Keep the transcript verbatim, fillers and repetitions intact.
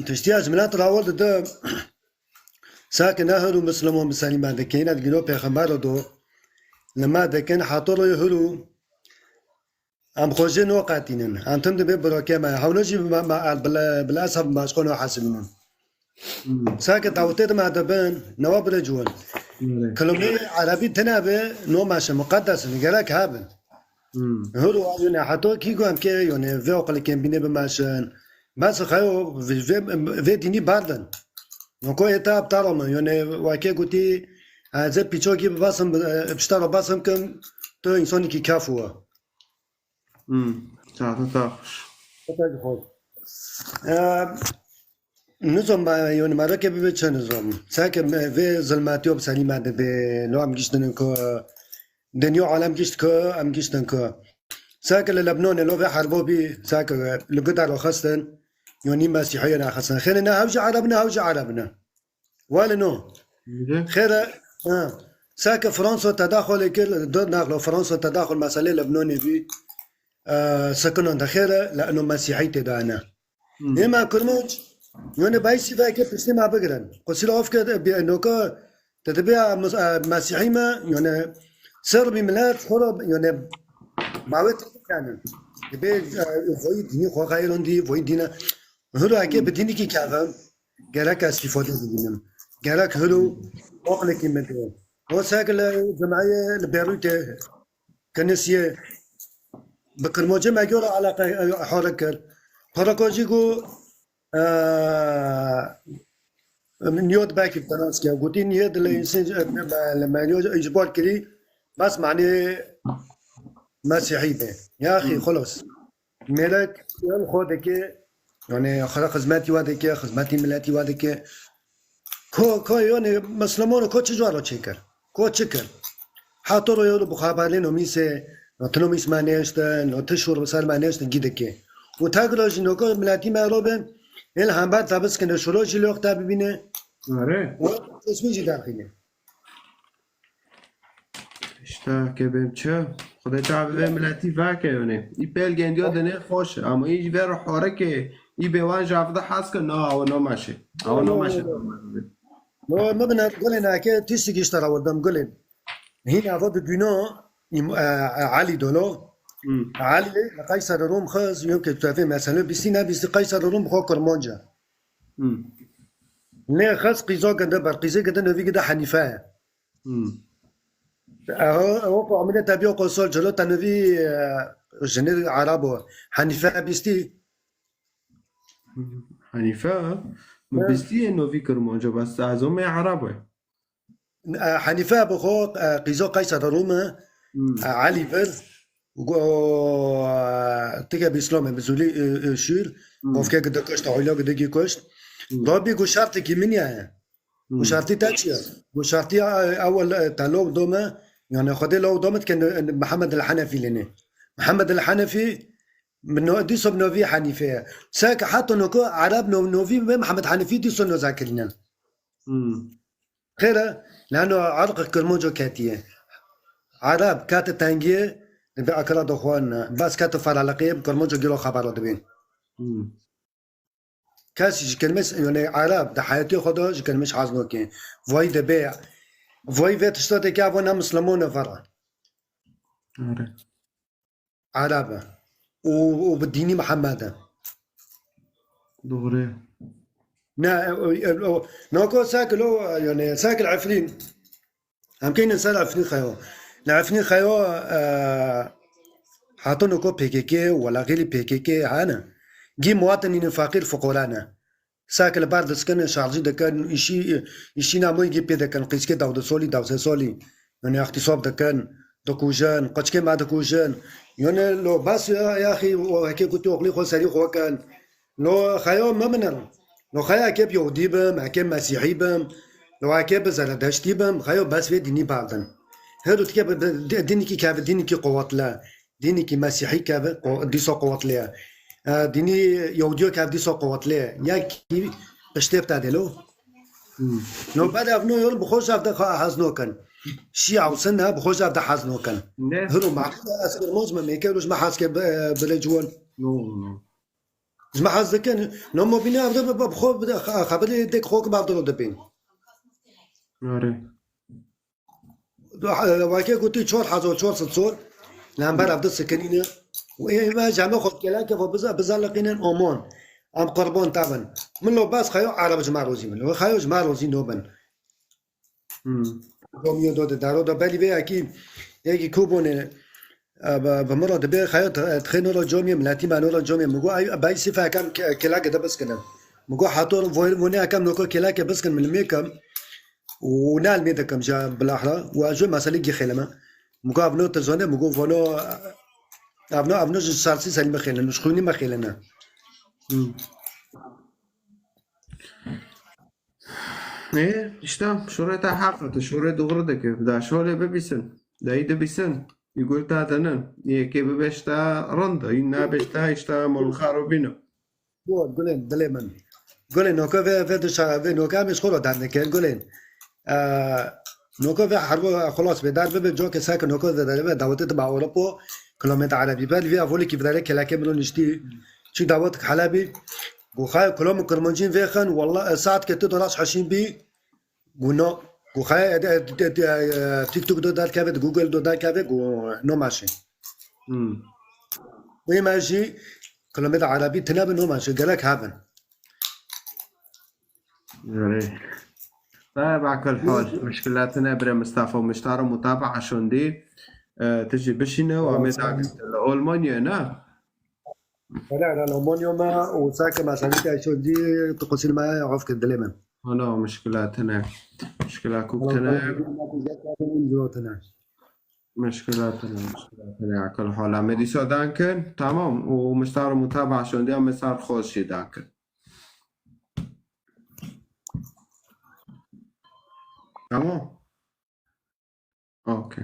Tiştiya ji milet rawil dide, sake ne hiru Misliman bi serî me dike, yine digiro pêxember do, li me dikin, heto royê hiru, em xwe jê noqetînin, em tim dibê birokê me, hewlo jî bi me, me, bi le, bi le esab maşqo nohesibînin. Hmm. Sake dawetê di me dibin, newa bire ciwan. Öyle. Kilomeyê erebî tine be, no meşe, muqeddes in, gerek hebin. Hmm. Hûr û yone heta kî ku em kê yone vê aqilekên bînê bimeşin. Bes xeyo vê, vê, vê dînî berdin. Noko ê te ebtala min, yone weke gotî, ez ê pîçokî bibesim, e, pişta re besim kim, tu însanekî kef we. Hmm. Çaxta ta xweş. Xwedê ji xwe. E, Nizam me, yone me reke bibe çi nizam. Seke me vê zilmetiyo bi serî me dibe, lo em giştinin ku Dinya alem gişt ku, em giştin ku. Seke li Lebnanê lo vê herbo bî, seke li guda raxistin, yanî mesîhiyê raxistin. Xêre ne hew jî ereb ne, hew jî ereb ne. Wele no. Xêre, ha. Seke Fransa tedaxulê kir, dur nexlo Fransa tedaxul meselê Lebnanê bî, e, sikinan de xêre, le ino mesîhî tê de ne. Hmm. Ê me Kurmanc, yone baysî veke piştî me bigirin. Qusîra ofke bi noka, te dibê a mus-, a mesîhî me, yone ser bî milet, xora, yone mawê te bikanin. Dibê, e, voyî dînî xwe xeyirandî, voyî dîne. Hûr eke bi dînîkî kevim, gerek ez îfade bibînim. Gerek hûr û aqlekî min de. O seke li cemeyê li Beyrûtê, Kinisiyê bi Kirmancî me gora eleqe, e, hore kir. Xoreko jî got, e, niyot belkî bi te nas kir. Gotî niyet li însin, e, me, me niyot îcbar kirî, bes manê mesîhî be. Ya axî, Hmm. xelas. Mêrek yan xwe dike, yani xwe xizmetî we dike, xizmetî miletî we dike. Ko, ko, yani Misliman ko çi cwar çêkir? Ko çi kir? Heta royê li bixabarlê nomîsê, no tu nomîs me nêştin, no tu şûr bi ser me nêştin, gî dike. Û tek roj jî no ko miletî me ro bin, ê li hember te biskine, şûro jî li te bibîne. Are. Û resmî jî derxîne. İşte ke bêm çi? Xwedê çav vê miletî veke yone. Î pêl gendiyo dinê xweş e. Ama î ji vê re horeke, î bê wan ji avde hez ke, na, awa namaşe. Awa namaşe. No, me bine gulên ake tiştekî ji te re werdem gulên. Hîn ava di dûno, îm-, e, e, Elî dolo. Hmm. Elî li Qeyser Rum xiz, yom ke tu vê mesele bîstî ne bîstî Qeyser Rum xwe Kurmanc e. Hmm. Lê xiz qîzo ginde ber, qîzê ginde novî ginde Henîfe ye. Hmm. Eho, eho ku amine tabiyo ku sol celo te novî, e, jinê Arabo. Henîfe bîstî. Henîfe, mi Evet. bîstî ye novî Kirmanco, bes ez ome Arabo ye. E, Henîfe bi xwe, e, qîzo Qeyser Rûm e, Hmm. e, Elî vir, go, e, tike bi Îslamê, bi zûlî, e, e, şûr, Hmm. qofke gide kuşt, oyla gide gî kuşt. Hmm. Rabî go şertikî min ye. Hmm. Go şertî te çi ye? Go şertî, e, ewel, e, te lo dome, yani Xwedê lo dome ke, e, Mihemed el Henefî lêne. Mihemed el Henefî, bi no-, dîso bi novî Henîfe ye. Seke heta noko Ereb no-, novî be Mihemed Henefî dîso noza kirîne. Hmm. Xêr e, lano erq Kirmanco ketiye. Ereb kete tengiyê, bi akira dixwan, bes kete fereleqiyê, bi Kirmanco giro xebera dibên. Hmm. Kes ji kelmê s-, yani Ereb di heyatê xwe de ji kelmê hez nake. Vay de bê, vay vê tişta de ke evo ne Misliman e vera. Are. Ereb e. Û, û bi dînî Mihemed e. Doğru. Ne, e, e, e, o, nako sakil o, yani sakil Efrîn. Em keyne ser Efrîn Xeyo. Li Efrîn Xeyo, e, hata noko P K K, welaxîlî P K K hene. Gî muwatinîn feqîr fuqara ne. Sake li ber diskine, şarjî dikin, îşî, îşî namoyî gî pê dikin, qîzkê dawde solî, dawse solî. Yani îxtîsab dikin, dikujin, qiçkê me dikujin. Yani lo bes ya, yaxî, o heke ku tu oxlî xwe serî xwe kin. Lo xeyo me binin. Lo xeyo eke bi Yahudî bim, eke Mesîhî bim, lo eke bi Zeredeştî bim, xeyo bes vê dînî berdin. Her du tike bi, bi, di-, dînîkî keve, dînîkî quwetle. Dînîkî Mesîhî keve qo-, dîsa quwetlê ye. E, dînî Yahudîyo keve dîsa quwetlê ye. Yekî piştê bi te dê lo. Hmm. No bed ev no yol bi xwe ji ev de xwe hez nokin. Şîa û Sunne bi xwe ji ev de hez nokin. Ne? Hiro maqûl e, ez Kirmanc me, mêke roj me hez ke bi, e, bire ciwan. No, no. Ji me hez dikin. No mobîne ev de bi xwe bide xebirê dek xwe ki bavdiro dibin. Are. Weke gotî çor hezar çor sed sor. Li hember ev de sikinîne. Û ê me ji heme xwe keleke xwe bize bizaliqînin omon. Em qurban te bin. Min lo bes xeyo Ereb ji me rozî bin. Xeyo ji me rozî nobin. Hmm. Romiyê do de daro da belî vê yekî yekî ku bûne, e, bi, bi min re dibê xeya dixê nora comiyê miletî me nora comiyê min got, ey bey sîfe ekem ke-, keleke de biskinin. Min got, heto ro-, voy-, vonê ekem noko keleke biskin min limê kim û ne limê dikim ja bilahra û ez jû meselê gî xêlime. Min got, ev no te zane, min got, vono, ev no, ev no ji sarsî serî me xêlin, ji xwînî me xêline. Hmm. Ê, işte, şûrê te heq e, tu şûrê doğru dike. Da şûrê bibîsin. Da yî dibîsin. Yî gul ta dinin. Yekê bibêşta rind, yî nabêşta işte mol xaro bîno. Gul, gulên, dilê min. Gulên, noka ve, ve dişa, ve noka em ji xwe re derdikir, gulên. Ee, noka ve herbo, xulas be, der bibe, coke seke noka ve, ve, dawetê dibe Ewropo, kilometre Erebî. Ber vê avolekî videre keleke min o niştî, çi dawet Helebî. Got, xayo, kulom û kirmancîn vêxin, wela, e, saet ke tu dolas heşîn bî, got, no. Got, xayo, e, e, e, e, TikTok do derkeve, Google do derkeve, got, no maşî. Hmm. Wê me jî kilometre Erebî tine bin, no maşî, gerek hebin. Erê. Tayyib, akil hol. Muşkila tine bire Mustafa, miştaro mutabaa şondî. E, tu jî bişîne û em ê dagirtin. Li Almanya ne? Hele, hele, Almanya me û seke meselî te şondî, tu qusîr me, af kir dilê min. Ana, muşkila tine. Muşkila kuk tine. Muşkila tine, muşkila tine, akil hol. Em ê dîsa dan kin. Tamam. Û miştaro mutabaa şondî, em ê sar xwe jî dan kin. Tamam. Okey.